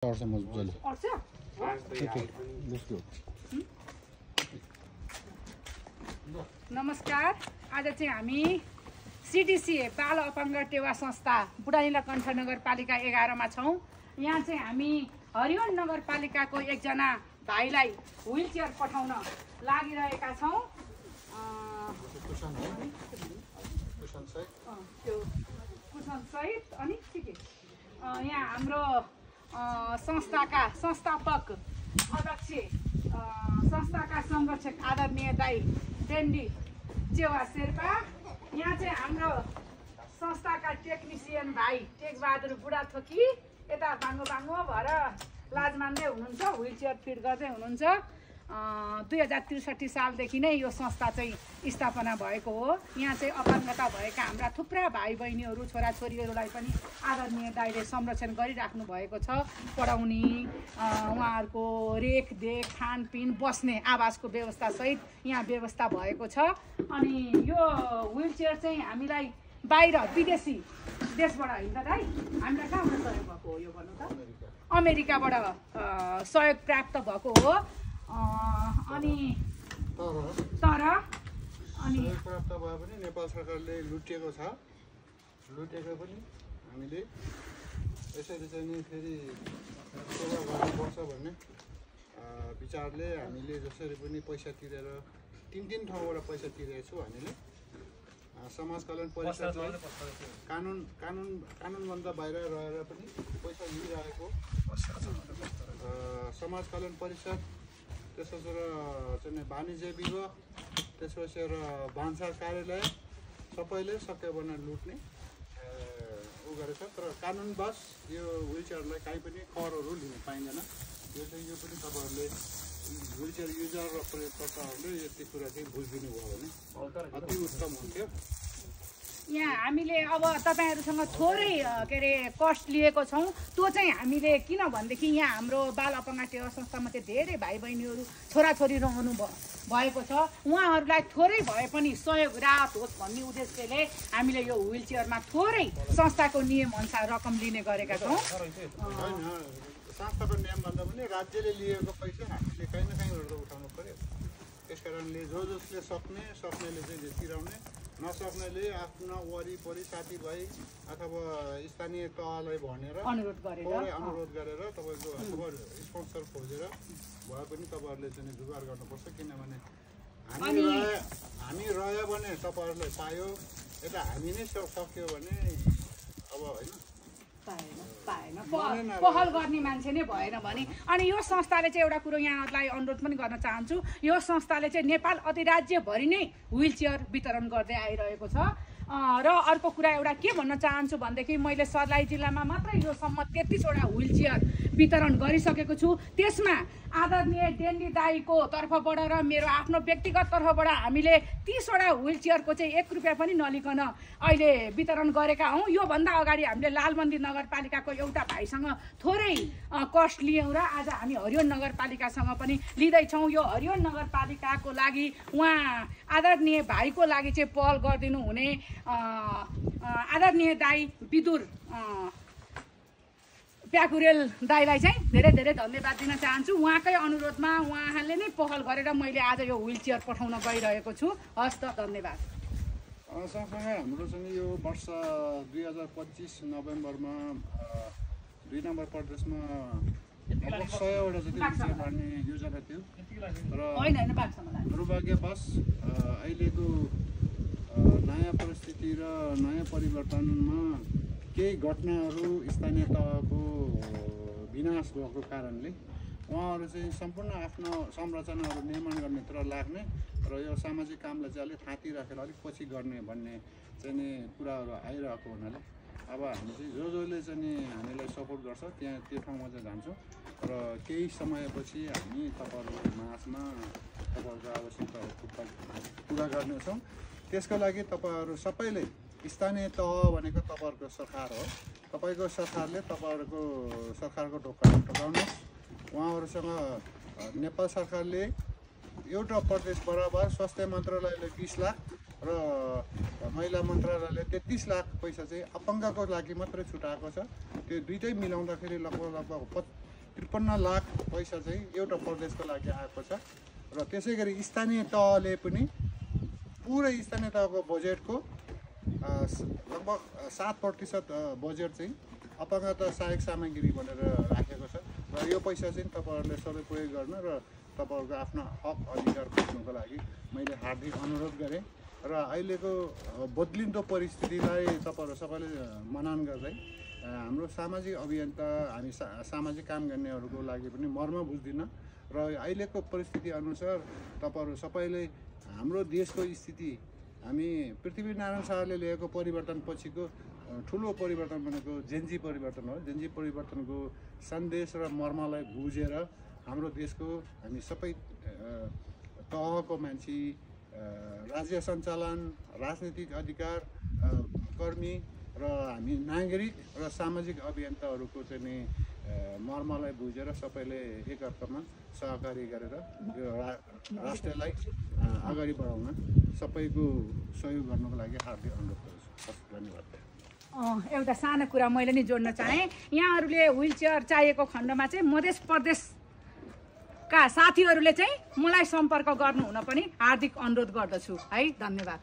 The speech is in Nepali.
मजाले नमस्कार। आज चाहिँ हामी सीडीसीए बाल अपाङ्ग टेवा संस्था बुढानीला कण्ठ नगरपालिका 11 मा छौं। यहाँ चाहिँ हामी हरिवन नगरपालिकाको एकजना भाइलाई व्हील चेयर पठाउन लागिरहेका छौं। कुशन सहित अनि ठिकै यहाँ हाम्रो संस्थाका संस्थापक अध्यक्ष संस्थाका संरक्षक आदरणीय दाई डेन्डी चेवा शेर्पा, यहाँ चाहिँ हाम्रो संस्थाका टेक्निसियन भाइ टेकबहादुर बुढाथोकी यता बाङ्गो बाङ्गो भएर लाज मान्दै हुनुहुन्छ, व्हील चेयर फिट गर्दै हुनुहुन्छ। 2063 सालदेखि नै यो संस्था चाहिँ स्थापना भएको हो। यहाँ चाहिँ अपाङ्गता भएका हाम्रा थुप्रा भाइ बहिनीहरू छोराछोरीहरूलाई पनि आदरणीय दाइले संरक्षण गरिराख्नु भएको छ। पढाउने, उहाँहरूको रेखदेख, खानपिन, बस्ने आवासको व्यवस्था सहित यहाँ व्यवस्था भएको छ। अनि यो व्हील चेयर चाहिँ हामीलाई बाहिर विदेशी देशबाट होइन त दाइ, हामीलाई कहाँबाट सहयोग भएको हो यो भन्नु त? अमेरिकाबाट सहयोग प्राप्त भएको हो। अनि तर अनि प्राप्त भए पनि नेपाल सरकारले लुटेको छ। लुटेको पनि हामीले यसरी चाहिँ नि फेरि सेवा गर्नुपर्छ भन्ने विचारले हामीले जसरी पनि पैसा तिरेर तीन ठाउँबाट पैसा तिरेको छु। हामीले समाज कल्याण परिषदलाई कानुनभन्दा बाहिर रहेर पनि पैसा लिइरहेको समाज कल्याण परिषद, त्यसपछि चाहिँ वाणिज्य विभाग, त्यसपछि भान्सार कार्यालय सबैले सक्यो भने लुट्ने उ गरेछ। तर कानुनवश यो व्हील चेयरलाई काहीँ पनि करहरू लिन पाइँदैन। यो पनि तपाईँहरूले व्हील चेयर युजर र प्रयोगकर्ताहरूले यति कुरा चाहिँ बुझिदिनु भयो भने अति उत्तम हुन्थ्यो। यहाँ हामीले अब तपाईहरुसँग थोरै के अरे कस्ट लिएको छौं। त्यो चाहिँ हामीले किन भन्देखि यहाँ हाम्रो बाल अपाङ्ग टेवा संस्थामा चाहिँ धेरै भाइ बहिनीहरू छोराछोरी रहनु भएको छ। उहाँहरूलाई थोरै भए पनि सहयोग राहत होस् भन्ने उद्देश्यले हामीले यो व्हील चेयरमा थोरै संस्थाको नियम अनुसार रकम लिने गरेका छौं। संस्थाको नियम भन्दा पनि राज्यले लिएको पैसा हामीले कहीँ न कहीँबाट उठाउनु पर्यो। त्यसकारणले जसले सक्नेले चाहिँ तिराउने, नसक्नेले आफ्ना वरिपरि साथीभाइ अथवा स्थानीय तहलाई भनेर अनुरोध गरेर तपाईँको अथवा स्पोन्सर खोजेर भए पनि तपाईँहरूले चाहिँ जुगाड गर्नुपर्छ। किनभने हामी रह्यो भने तपाईँहरूलाई पायो, यता हामी नै सक्यो भने अब होइन पहल गर्ने मान्छे नै भएन भने। अनि यो संस्थाले चाहिँ एउटा कुरो यहाँहरूलाई अनुरोध पनि गर्न चाहन्छु, यो संस्थाले चाहिँ नेपाल अधिराज्यभरि नै व्हील चेयर वितरण गर्दै आइरहेको छ। र अर्को कुरा एउटा के भन्न चाहन्छु भनेदेखि मैले सर्लाही जिल्लामा मात्रै योसम्म 33 वटा व्हील चेयर वितरण गरिसकेको छु। त्यसमा आदरणीय डेन्डी दाईको तर्फबाट र मेरो आफ्नो व्यक्तिगत तर्फबाट हामीले 30 वटा व्हील चेयरको चाहिँ 1 रुपैयाँ पनि नलिकन अहिले वितरण गरेका हौं। यो भन्दा अगाडि हामीले लालमन्दिर नगरपालिकाको एउटा भाइसँग थोरै कस्ट लियौं र आज हामी हरिवन नगरपालिकासँग पनि लिँदै छौं। यो हरिवन नगरपालिकाको लागि उहाँ आदरणीय भाइको लागि चाहिँ पहल गरिदिनु हुने आदरणीय दाई विदुर प्याकुरेल दाईलाई चाहिँ धेरै धेरै धन्यवाद दिन चाहन्छु। उहाँकै अनुरोधमा उहाँले नै पहल गरेर मैले आज यो व्हील चेयर पठाउन गइरहेको छु। हस् त, धन्यवाद। सँगसँगै हाम्रो चाहिँ यो वर्ष 2025 नोभेम्बरमा 2 नम्बर प्रदेशमा 100 वटा जति चेयर बाँड्ने योजना थियो र दुर्भाग्यवश अहिलेको नयाँ परिस्थिति र नयाँ परिवर्तनमा केही घटनाहरू स्थानीय तहको विनाश भएको कारणले उहाँहरू चाहिँ सम्पूर्ण आफ्नो संरचनाहरू निर्माण गर्नेतिर लाग्ने र यो सामाजिक कामलाई चाहिँ अलिक थाती राखेर अलिक पछि गर्ने भन्ने चाहिँ नि कुराहरू आइरहेको हुनाले अब हामी चाहिँ जसले चाहिँ हामीलाई सपोर्ट गर्छ त्यो ठाउँमा चाहिँ जान्छौँ र केही समयपछि हामी तपाईँहरूको माझमा तपाईँहरूको आवश्यकताहरू पुरा गर्नेछौँ। त्यसको लागि तपाईँहरू सबैले स्थानीय तह भनेको तपाईँहरूको सरकार हो। तपाईँको सरकारले तपाईँहरूको सरकारको ढोकामा टोकाउनुहोस्। उहाँहरूसँग नेपाल सरकारले एउटा प्रदेश बराबर स्वास्थ्य मन्त्रालयले 20 लाख र महिला मन्त्रालयले 33 लाख पैसा चाहिँ अपाङ्गको लागि मात्रै छुटाएको छ। त्यो दुईटै मिलाउँदाखेरि लगभग 53 लाख पैसा चाहिँ एउटा प्रदेशको लागि आएको छ र त्यसै गरी स्थानीय तहले पनि पुरै स्थानीय तहको बजेटको लगभग 7% बजेट चाहिँ अपंगता सहायक सामग्री भनेर राखेको छ र यो पैसा चाहिँ तपाईँहरूले सबै प्रयोग गर्न र तपाईँहरूको आफ्नो हक अधिकार खोज्नुको लागि मैले हार्दिक अनुरोध गरेँ र अहिलेको बदलिँदो परिस्थितिलाई तपाईँहरू सबैले मनन गर्दै हाम्रो सामाजिक अभियन्ता हामी सामाजिक काम गर्नेहरूको लागि पनि मर्म बुझ्दिनँ र अहिलेको परिस्थिति अनुसार तपाईँहरू सबैले हाम्रो देशको स्थिति हामी पृथ्वीनारायण शाहले ल्याएको परिवर्तन पछिको ठुलो परिवर्तन भनेको जेन्जी परिवर्तन हो। जेन्जी परिवर्तनको सन्देश र मर्मलाई बुझेर हाम्रो देशको हामी सबै तहको मान्छे राज्य सञ्चालन राजनीतिक अधिकार कर्मी र हामी नागरिक र सामाजिक अभियन्ताहरूको चाहिँ नि मर्मलाई बुझेर सबैले एकअर्कामा सहकारी गरेर यो राष्ट्रलाई अगाडि बढाउन सबैको सहयोग गर्नको लागि हार्दिक अनुरोध गर्छु। धन्यवाद। एउटा सानो कुरा मैले नि जोड्न चाहेँ। यहाँहरूले व्हिल चेयर चाहिएको खण्डमा चाहिँ मध्य प्रदेशका साथीहरूले चाहिँ मलाई सम्पर्क गर्नुहुन पनि हार्दिक अनुरोध गर्दछु है। धन्यवाद।